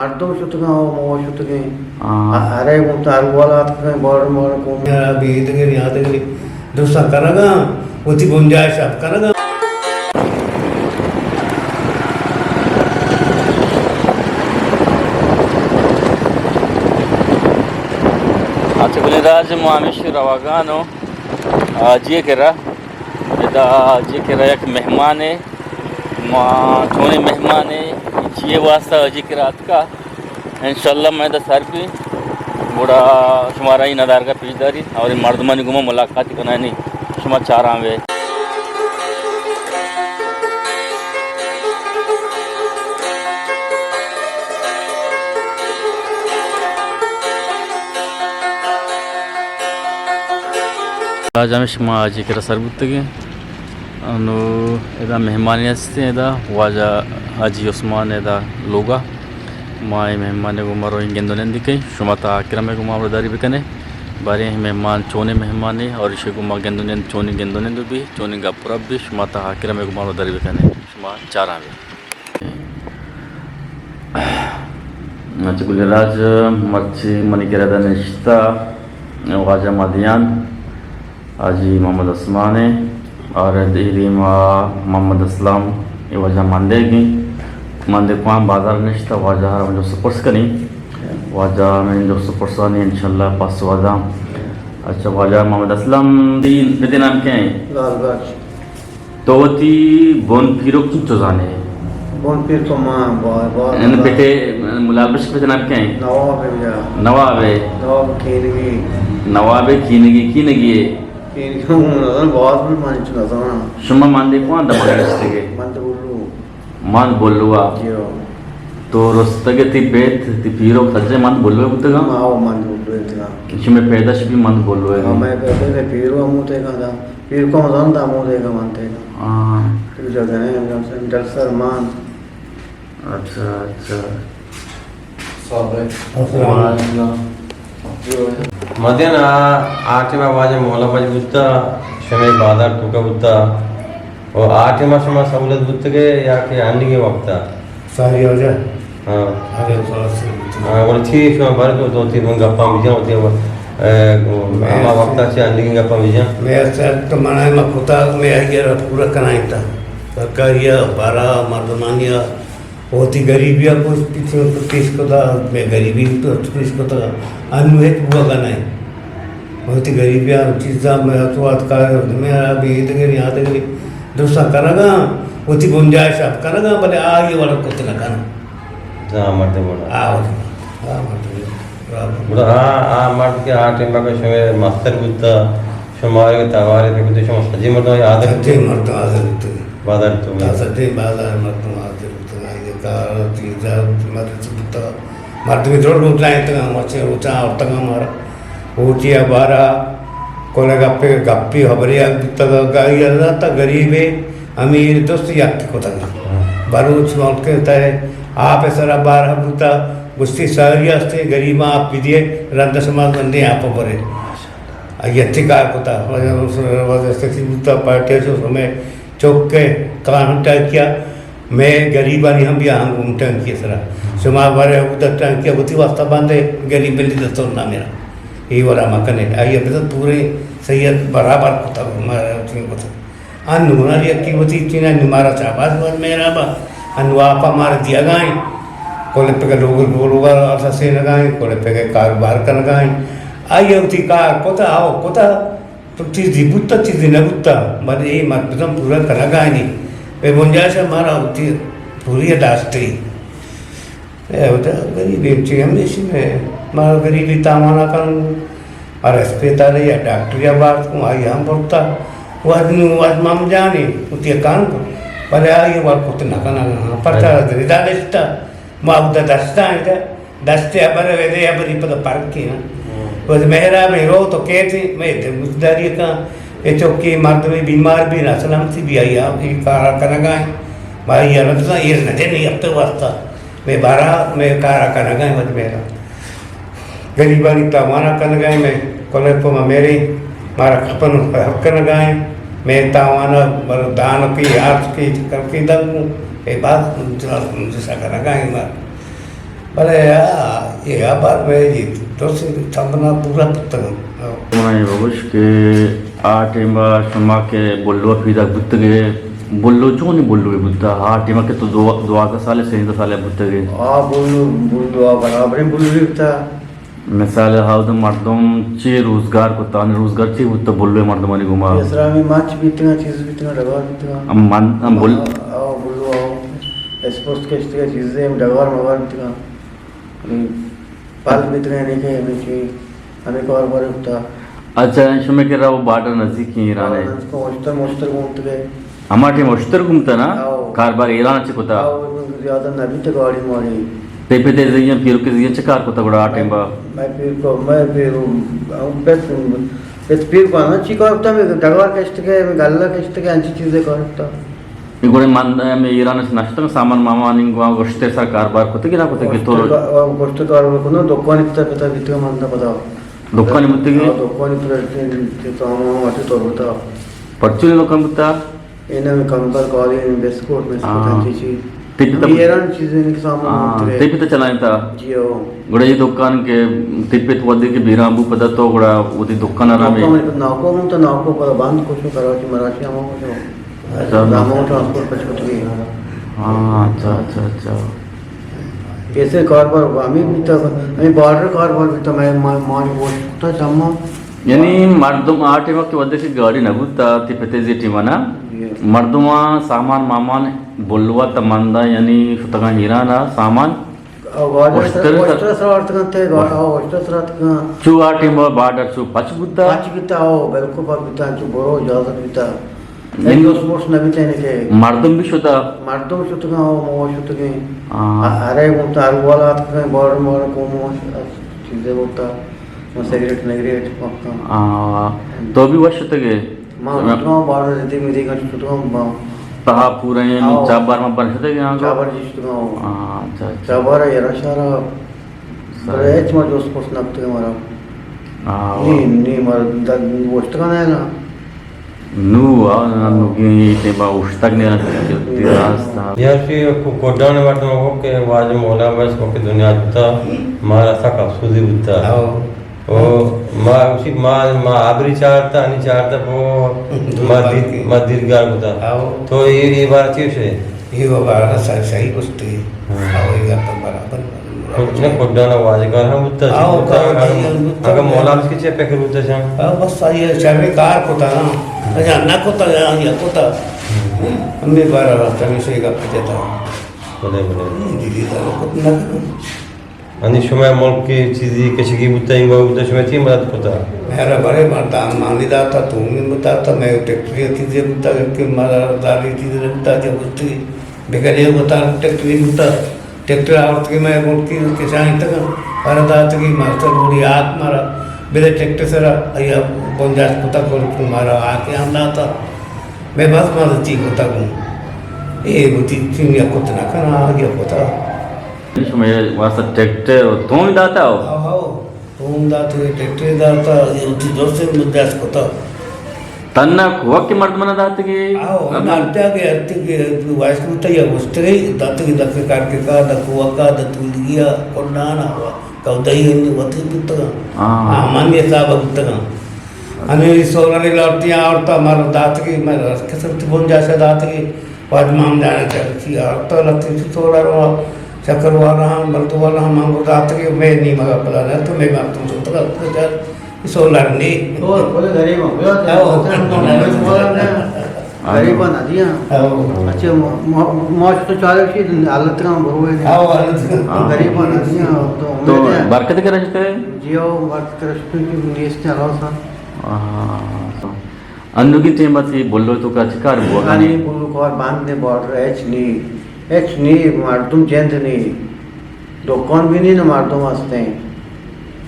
مردم شتگاں و ما شتگیں۔ ہاں۔ ہ-، ہرے گوں تاروال آتکگیں، بارڈر مارڈر قوم۔ یا بیدگری، یادگری درستاں کنگاں، وتی گنجائش ءَ کنگاں۔ اچھا، گلیں راج، ما ہمیشی روگان و آجی کرا، ادا آجی کرا یک مہمانے، ما چونیں مہمانے، چیئے واسطہ آجی کرا اتکا؟ انشاءاللہ من ادا سر بی، گڑا شمارا اے ندارگا پیش داری اور اے مردمانی گوما ملاقات کنانی، شما چاراں بے۔ آج ہمیں شما آجی کرا سر بوتگیں۔ انو ادا مہمانے ہستیں، ادا واجہ حاجی عثمان ادا لوگا۔ ما اے مہمانے گوما روئیں گند و نند کئیں، شما تا آخر میں گوما ہمراہداری بکنے۔ باریں اے مہمان چونیں مہمانے اور ایشی گوما گند و نند چونیں گند و نند بی، چونیں گپ و رپ بی، شما تا آخر میں گوما ہمراہداری بکنے۔ شما چاراں بے۔ اچھا، گل راج، مرچی منی کرا ادا نشتہ واجہ مدیان، حاجی محمد عثمان ایں، اور اے دیما محمد اسلم، اے واجہ مندیگ ایں۔ مندیگ کوان بازار نشتہ، واجہ ہر ہم جست پرس کنی۔ واجہ من جست پرسانی انشاءاللہ پس واجہ۔ اچھا، واجہ محمد اسلم، تئی پت نام کئے ایں؟ لال بخش۔ تو وتی بن پیرک چنچو زانے؟ بن پیر تو ما با-، با-، ان با-، پتے ملال بخش پت نام کئے ایں؟ نواب ایں یا۔ نواب ایں۔ نواب کینگی۔ نواب کینگی، کینگی ایں؟ کینگی ہوں نزان، باز بھی من چو نزان۔ شما مندے کوان دمان رستگے؟ مند بلو۔ مند بلو آ۔ جی ہو۔ تو رستگے تئی پت، تئی پیرک سجے مند بلو بوتگا؟ ہاں، مند بلو بوتگا۔ شمے پیداش بھی مند بلو ہے؟ ہاں، میں پیداش پیرو ہمو تے کا دا۔ پیر کو مزن دا مو دے گا مانتے گا۔ ہاں۔ تو جگہ ہے، جل سر مان۔ اچھا، اچھا۔ السلام علیکم۔ مدین آ، آ ٹائم واجہ مولا بج بوتا، شمے بازار توکا بوتا۔ و آ ٹائم شما سہولت بوتگے یا کہ انیگے وقتا؟ ساری واجہ۔ ہاں۔ ہاں، گڑا چی شما بر تو، تو تی من گپاں بجاں، وتی، اے، ہما وقتا چی انیگیں گپاں بجاں۔ میں سر تو منائے ما کتا، میں آئی را پورا کنائیں تا۔ سرکاریا، بارا، مردمانیا، وتی غریبیا کچھ پیچھے پیش کتا، میں غریبی تو پیش کتا۔ انو ہے پورا کنائیں۔ وتی غریبیاں چیزاں میں تو اتکا، میں آ بے دگری، آ دگری درستاں کنگاں، وتی گنجائش ءَ کنگاں، بلے آئی وڑ کت نہ کناں۔ زاں مردم وڑ۔ آ وڑ۔ آ مردم وڑ۔ گڑا آ، آ مرد کہ آ ٹائم کہ شمے مستر بوتا، شما آئی توارے پہ کتے، شما سجے مردم آئی حاضر بوتے؟ سجے مردم حاضر بوتے۔ بازار تو؟ تا سجے بازار مردم حاضر بوتے۔ آئی کار چیزا مدد بوتا۔ مردمی دروڑ روچائینتگاں، مچیں روچاں آورتگاں مارا۔ اوٹی ءَ بارا کل ءَ گپے، گپی خبرے ءَ بوتگ، گائی ءَ داتا، غریبے امیر دوست یک کتگ۔ بلوچ ملک ءِ تہ ءَ آپ ءِ سرا بارہ بوتا، گوشتی ساری ہستے، غریباں آپ بدیے، رند شما گندے آپ برے۔ آئی ہچی کار کتا، وجہ، وجہ ستی بوتا، پارٹی ءَ چو ہمے چک ءِ کان ٹانکیا، مئے گریبانی ہم بیا ہم گوں ٹانکی سرا۔ شما بارے اودا ٹانکیا وتی واسطہ بندے، گریب بلی دستور نہ میرا۔ اے وڑا مکنے۔ آئی بزن پورے سید برابر کتا، مارا چین کتا۔ انو ہنر یکی وتی چین، انو مارا شاباش بات میرا با۔ انو آپا مارا دیگائیں۔ کل پگہ لوگ، لوگ، لوگ آسا سینگائیں، کل پگہ کاروبار کنگائیں۔ آئی وتی کار کتا، آو کتا۔ تو چیزی بوتا، چیزی نہ بوتا، بلے اے مردم پورا کنگائنی۔ اے گنجائش مارا ہوتی پوری داشتی۔ اے ہوتا غریب چی ہمیشی میں، مارا غریبی تامانا کن، اور اسپیتال یا ڈاکٹر یا بارت کو آئی ہم برتا۔ وہ نو، وہ مام جانی، ہوتی کان کو، بلے آئی وار کت نہ کنا، پرچا ردا دشتا، ما ہوتا دشتا ہے۔ دستے ہبر ءَ ویدے ہبری پدا پرکے نا۔ ہاں۔ وز مہراب ءَ رو تو کیتے، میں تے گزداری کن، اے چوکی مردمی بیمار بی نا، سلامتی بی آئی آ، اے کارا کنگائیں۔ ما آئی آ رکھنا، ایر نہ دے نہیں، اب تو واسطہ۔ میں بارا، میں کارا کنگائیں، وز مہراب۔ غریبانی تاوانا کنگائیں، میں کلر کو ما میرے، مارا کپن حق کنگائیں، میں تاوانا بر دان کی، آرت کی، کر کی دن کو، اے بات جسا کنگائیں، مار۔ بلے آ، اے ہبر بہ جیت، درست تمنا پورا کتگ۔ من اے بگوش کہ آ ٹائم ءَ شما کہ بلو ءَ پیداک بوتگ ئے، بلو چونیں بلوے بوتا؟ آ ٹائم ءَ کہ تو دو-، دوازدہ سال ءَ، سیزدہ سال ءَ بوتگ ئے۔ آ بلو، بلو آ برابریں بلوے بوتا۔ مثال ءَ اودا مردم چے روزگار کتا؟ آنی روزگار چے بوتا بلو ءِ مردمانی گوما؟ پیسرا ہمے مچ بیتگاں، چیز بیتگاں، ڈگار بیتگاں۔ ہم من، ہم بل- آ، آ، بلو آ، اسپوست کشتگاں، چیزے ہم ڈگار مگار بیتگاں۔ ہمے پل بیتگاں، یعنی کہ ہمے چی، ہمے کاروبار بوتا۔ اچھا، شمے کرا وہ بارڈر نزدیک ہیں ایران ءِ؟ ہاں، نزدیک، اشتر مشتر گونتگ ئے۔ ہما ٹائم اشتر گونتا نا؟ ہاؤ۔ کاربار ایران ءَ چہ کتا؟ ہاؤ، زیادہ نہ بیت گاڑی ماڑی۔ تئی پت ءِ زی ءَ، پیرک ءِ زی ءَ چہ کار کتا گڑا آ ٹائم با؟ مئے پیرک، مئے پیرک، پت، پت پیرک نا چی کار کتا؟ ہمے ڈگار کشتگ ئے، ہمے گلہ کشتگ ئے، انچی چیزے کار کتا۔ اے گڑا من ہمے ایران ءَ نشتگ، سامان مامان انگو گوشتے سر کاربار کتگ کہ نہ کتگ کہ تو؟ گوشتے کار، گوشتے کار کنو، دکانی پتا پتا بیتگ من پدا۔ دکانی بوتگی؟ ہاں، دکانی پتا سامان ماتی تو بتا۔ پرچون دکان بوتا؟ اے نہ کمبل، قالین، بسکٹ، مسکٹ، ہاں۔ انچی چیز۔ تئی پت؟ ایران چیزیں کہ سامان ہاں، بوتگ ئے۔ تئی پت چلائینتا؟ جی ہو۔ گڑا اے دکان کہ تئی پت وھدے کہ بیران بو پدا تو گڑا وتی دکان ءَ را ہمے؟ دکان ناکو ہوں تو ناکو پدا بند کشو، کراچی مراچی ہمو کشو۔ اچھا۔ ہمو ٹرانسپورٹ پچ کتگی۔ ہاں، اچھا، اچھا، اچھا۔ پیسے کاروبار ہمے بیتا، ہمے بارڈر کاروبار بیتا، مئے ما-، مانی گوشت کتا چما۔ یعنی مردم آ ٹائم ءَ کہ وھدے کہ گاڑی نہ بوتا، تئی پت ءِ زی ٹائم ءَ نا، جی۔ مردماں سامان مامان بلوا تمندا، یعنی شتگاں ایران ءَ سامان آ، گاڑی اشتر سر، اشتر سر آرتگاں تے، گاڑی، آ، اشتر سر آرتگاں۔ چو آ ٹائم ءَ بارڈر چو پچ بوتا؟ پچ بیتا، او، بالکل پچ بیتا، چو برو اجازت بیتا۔ یعنی اے دوست موست نہ بیتین کہ مردم بھی شتا؟ مردم شتگاں، او، مو شتگیں۔ ہاں۔ ہ-، ہرے گوں تاروال آتکگیں، بارڈر مارڈر کو مو چیزے بوتا، سگریٹ مگریٹ وقتاں۔ ہاں، تو بھی وش شتگے؟ ما شتگاں، بارڈر دیدی میدی گنج شتگاں، با۔ تہا پورا ہیں، آؤ۔ چابار ما بر شتگے آنگو؟ چابار جی شتگاں۔ ہاں، اچھا، اچھا۔ چابار ہے، یرا شارا۔ سر۔ بلے ہچ ما جوست پرس نہ کتگ مارا۔ آؤ۔ نی، نی مارا دا گوشتگا نہ نا۔ نو، آ، نو گی ٹیما اوشتگ نے نا، راست۔ یا شی کو-، کوڈان مردم کو کہ واجہ مولا بس کو کہ دنیا جتا، مارا سک افسوزی بوتا۔ آؤ۔ او ما اسی ما، ما آبری چارتا، انی چارتا پو، ما دیر، ما دیرگار بوتا۔ آؤ۔ تو اے، اے بار چی شے؟ اے بار صحیح، صحیح گوشتے۔ ہاں۔ آؤ، اے گپ برابر۔ کچھ نہ، کڈانا واجگار ہم بوتا، آؤ، چی بوتا، کار اگر، چی ہم بوتا۔ اگر مولا بس کے چے فکر بوتا شان؟ آؤ، بس آئی شر کار کتا نا۔ اچھا، نہ کتا، یا، یا کتا۔ ہمیں بار راستہ میں سے گپ جتا۔ بلے، بلے۔ ہم، دیدی تا کت نہ کرو۔ انی شمئے ملک ءَ چیزے کشگی بوتہ، اینگو بوتہ، شمئے چی مدد کتہ؟ مئے را بڑے مردان مانی داتہ، تومی داتہ، مئے ٹریکٹری چیزے بوتہ، کہ مارا داری چیزے بوتہ، کہ بوتی بگڑے بوتہ، ٹریکٹری بوتہ، ٹریکٹر آورت کہ مئے ملکی کشانی تک، مارا دات کہ ماسٹر بوڑی آت مارا، بلے ٹریکٹر سرا، ایا بنجاش کتہ، کل مارا آ کے ہم داتہ، مئے بس مدد چی کتہ گوں۔ اے بوتی چی یا کت نہ کنا، یا کتہ۔ شمئے واسطہ ٹریکٹر و توم داتا ہو؟ ہاؤ، ہاؤ، توم داتا، ٹریکٹر داتا، یہ وتی درست بنداز کتا۔ تنک وقت مردمانا داتگی؟ ہاؤ، ہم۔ نارتیا کے ارتی کے وائس کو تیا مستری داتگی، دک کار کے کا، دک وقا، دک تولگیا، کلانا، کودئی ہنی وتی بوتگا۔ ہاں۔ ہاں، من یہ صاحب بوتگا۔ ہمے سولر لوٹی آورتا، مارا داتگی، مارا کسر تی بنجاشا داتگی، واجہ محمد جان چرچی آورتا، لتی تی سولر و چکر والا ہم، بلد والا ہم، ہم داتگی، میں نی مگا پلا نہ تو میں مردم تو تک سولر نی۔ تو خود غریب ہوں، ہاں۔ غریب نہ دیاں۔ ہاں۔ اچھا، ما، ما، ما تو چارے شی حالت کا بروے۔ ہاں، حالت کا۔ غریب نہ دیاں، تو تو امید ہے۔ برکت کرشتے؟ جی ہاؤ، برکت کرشتے کہ نیست ہے، اللہ سا۔ آہا۔ انوگیں ٹیم ءَ تئی بلو ءِ توکا چہ کار بوگ ءَ؟ یعنی بلو کار بند نے، بارڈر ہچ نی، ہچ نی، مردم جند نی، دکان بھی نی، نہ مردم ہستیں۔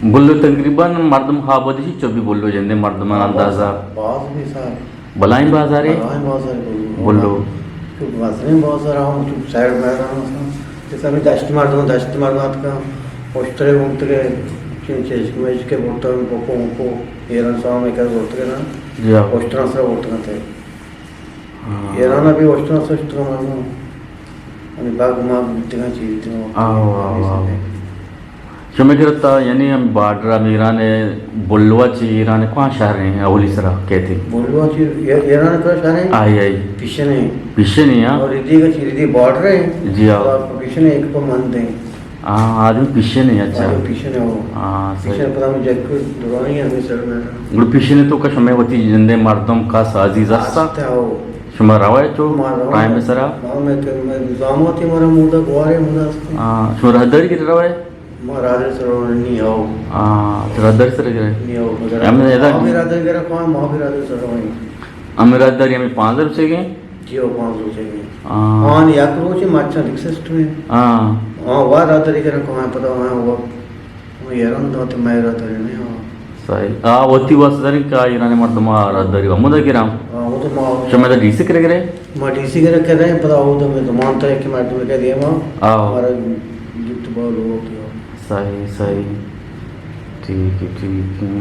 بلو تقریباً مردم آبادی چی چو بھی بلو جندے مردمان اندازہ؟ باز بھی سر۔ بلائیں بازارے؟ بلائیں بازار بلو۔ بلو۔ تو مزنیں بازار ہم تو سائیڈ میدان ہستاں۔ جیسے ہمیں دشت مردم، دشت مردم آتکاں، اشترے گونتگے، چین چیزکے میزکے برتاں، بکو مکو، ایران سامان میکر برتگے نا، جی ہاں۔ اشتراں سرا برتگاں تے۔ ہاں۔ ایران بھی اشتراں سرا اشتراں مردم۔ ہمیں باغ ماغ بیتگاں، چی بیتگاں۔ آہو، آہو، آہو۔ شمئے کرا یعنی ہم بارڈر ءَ ایران ءِ، بلوا چہ ایران ءِ کواں شہر ایں اولی سرا کئیت؟ بلوا چہ اے-، ایران ءِ کجا شہر ایں؟ آئی، آئی۔ پیشن ایں۔ پیشن ایں، ہاں۔ اور ردی کا چہ ردی بارڈر ایں۔ جی ہاں۔ اور پیشن ایں، ایک پہ مند ایں۔ ہاں، آدمی پیشن ایں، اچھا۔ آدمی پیشن ایں، ہو۔ ہاں، صحیح۔ پیشن پدا ہم جگ دورانی ہمیں سر میں۔ گڑا پیشن ءِ توکا شمئے وتی جند ءِ مردم کس عزیز است؟ است، ہو۔ شما روئے چو؟ ما روئے۔ ٹائم ءِ سرا؟ ہاں، میں تو، میں زاماتی مارا مودا گوارے مودا است۔ ہاں، شما راہداری کرا روئے؟ ما راہداری سرا رویں نی، ہو۔ ہاں، تو راہداری سرا گرے؟ نی، ہو، مگر ہمیں ادا ما بھی راہداری کرا کواں، ما بھی راہداری سرا رویں۔ ہمیں راہداری ہمیں پانزدہ روچے گے؟ جی، ہو، پانزدہ روچے گے۔ ہاں۔ آن یک روچے مچاں دگہ سسٹم ایں۔ ہاں۔ ہاں، وا راہداری کرا کواں پدا، ہاں، وا، وا ایران دات، مئے راہداری نی، ہاں۔ صحیح۔ آ وتی واسطہ داریں کہ آ ایران ءِ مردم ءَ راہداری ءَ ہمودا گراں۔ ہاں، وہ تو ما شما ادا ڈی سی کرا گرے؟ ما ڈی سی کرا گرے، پدا وہ تو میں زمان تھا کہ مردم کے دیما۔ آہو۔ ہمارا گفت بہت لوگ کیا۔ صحیح، صحیح۔ ٹھیک ہے، ٹھیک ہے۔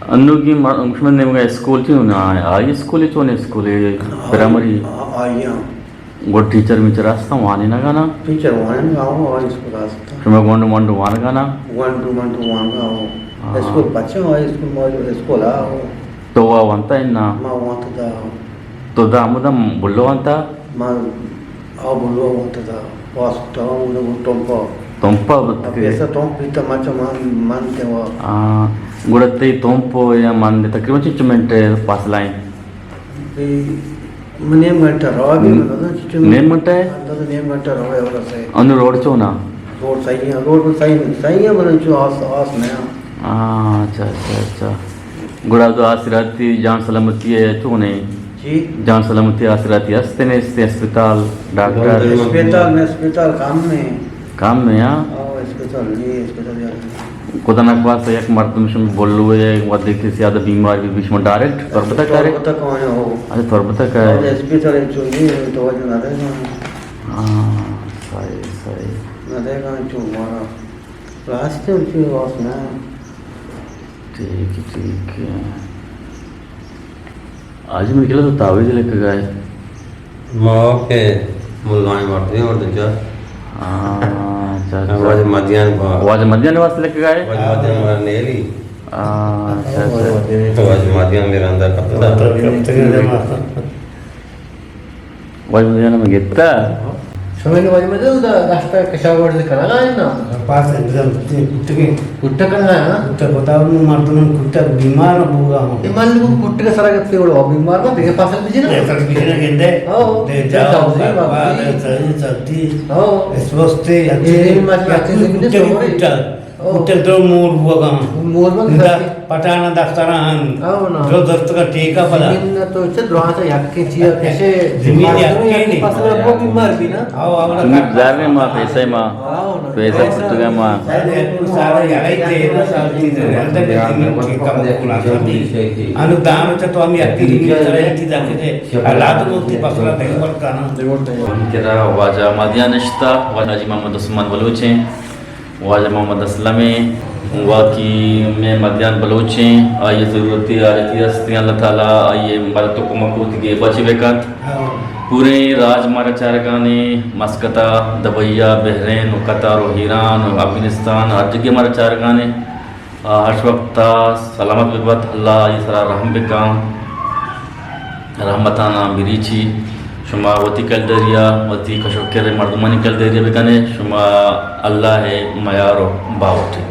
انوگی ما-، شما نیمگا اسکول چی ہونا ہے؟ ہائی اسکول چون اسکول ہے؟ ہاں، پرائمری؟ ہاں، ہائی، ہاں۔ گڑا ٹیچر میچر است وانینگ ءَ نا؟ ٹیچر وانینگ ءَ، آؤ، آؤ، اسکول است۔ شما گونڈو منڈو وانگ ءَ نا؟ گونڈو منڈو وانگ ءَ، آؤ۔ ہاں۔ اسکول پچ ءَ، آؤ، اسکول موجود، اسکول ءَ، آؤ۔ تو وا وانتا ہے نا؟ ما وانتا دا۔ تو دا ہمودا بلو وانتا؟ ما آ بلو وانتا دا۔ واسطہ ہمودا ٹومپا۔ ٹومپا بت کے؟ پیسہ ٹومپ بیتا مچا من، من تے وا۔ ہاں۔ گڑا تئی ٹومپ یا من تقریباً چنچو منٹ فاصلہ ایں؟ بی، من نیم گھنٹہ روا بی، من نزان چچو۔ نیم گھنٹہ ہے؟ اندازہ نیم گھنٹہ روا ہے اور سے۔ انو روڈ چونا؟ روڈ صحیح ہے، روڈ صحیح نہیں، صحیح ہے، من چو آس، آس نیا۔ ہاں، اچھا، اچھا، اچھا۔ گڑا تو آسراتی جان سلامتی ہے، چون ہے؟ جی؟ جان سلامتی آسراتی ہستے نیستے، اسپتال، ڈاکٹر؟ اسپتال میں، اسپتال کم میں۔ کم میں، ہاں؟ ہاں، اسپتال نہیں، اسپتال زیادہ نہیں۔ خدا نخواستہ یک مردم شما بلوے ودے کہ زیادہ بیمار بی، شما ڈائریکٹ تربت ءَ کارے؟ تربت ءَ کارے، ہو۔ اچھا، تربت ءَ کارے۔ اور اسپتال چو نہیں، توجہ نہ دے گا۔ ہاں، صحیح، صحیح۔ نہ دے گا چو مارا۔ راستے چو واس نہ۔ ٹھیک ہے، ٹھیک ہے۔ حاجی من کلا تو تعویذ لکھگا ہے۔ ما کہ ملگانی مردمی مردم جا۔ ہاں، اچھا، اچھا۔ واجہ مدیان با۔ واجہ مدیان واسطے لکھگا ہے؟ واجہ مدیان مارا نیلی۔ ہاں، اچھا، اچھا۔ واجہ مدیان میرا اندر کپتا۔ واجہ مدیان ہم گپتا۔ شمئے نی واجہ مدیان دا داشتا کشاورز کنگا ہے نا؟ پاس انتظام کتے کٹگے۔ کٹگ کنگا ہے نا؟ کٹگ بتا، مردم کٹگ بیمار بوگا ہوں۔ اے مردم کٹگ سرا گپتے وڑا بیمار ما دیگه فصل بجنا۔ فصل بجنا گندے۔ ہاں۔ دے جاؤ، سبزی، سبزی۔ سبزی۔ ہاں۔ اس واسطے اچھے، اچھے کٹگ۔ او۔ کٹگ درو مور بوگا ہم۔ مور بوگا ہم۔ پٹانا دفترا ہن۔ او نا۔ درو درتگا ٹیکا پدا۔ زمین نہ تو چہ دراجا یکے چیا کشے۔ زمین یکے نی۔ فصل کو بیمار بی نا۔ او، او۔ زمین زر ما پیسے ما۔ او نا۔ پیسے کٹگا ما۔ سارا یلے تے نا، سارا چیز اندر زمین ٹیکا پدا کلا۔ انو دان چہ تو ہم یکے زمین سارا یکے دان کے۔ اللہ تو بولتی فصل دے ورکانا۔ ہم کرا واجہ مدیان نشتا، واجہ حاجی محمد عثمان بلوچ ہیں۔ واجہ محمد اسلم ایں، واقعی مئے مدیان بلوچ ایں، آئی ءِ ضرورت ءُ حاجتی است ایں۔ اللہ تعالیٰ آئی ءِ مدد ءُ کمک ءَ وتی گیب ءَ چہ بہ کنت۔ پوریں راج مارا چارگانے، مسقط ءَ، دبئی ءَ، بحرین ءُ قطر ءُ ایران ءُ افغانستان، ہر جگہ مارا چارگانے۔ آ ہرچ وقت ءَ سلامت بہ بات، اللہ آئی ءِ سرا رحم بہ کن۔ رحمتاناں بریچی۔ شما وتی کلداریا، وتی کش ءُ کر ءِ مردمانی کلداریا بکنے، شما اللہ ءِ میار ءُ باوٹے۔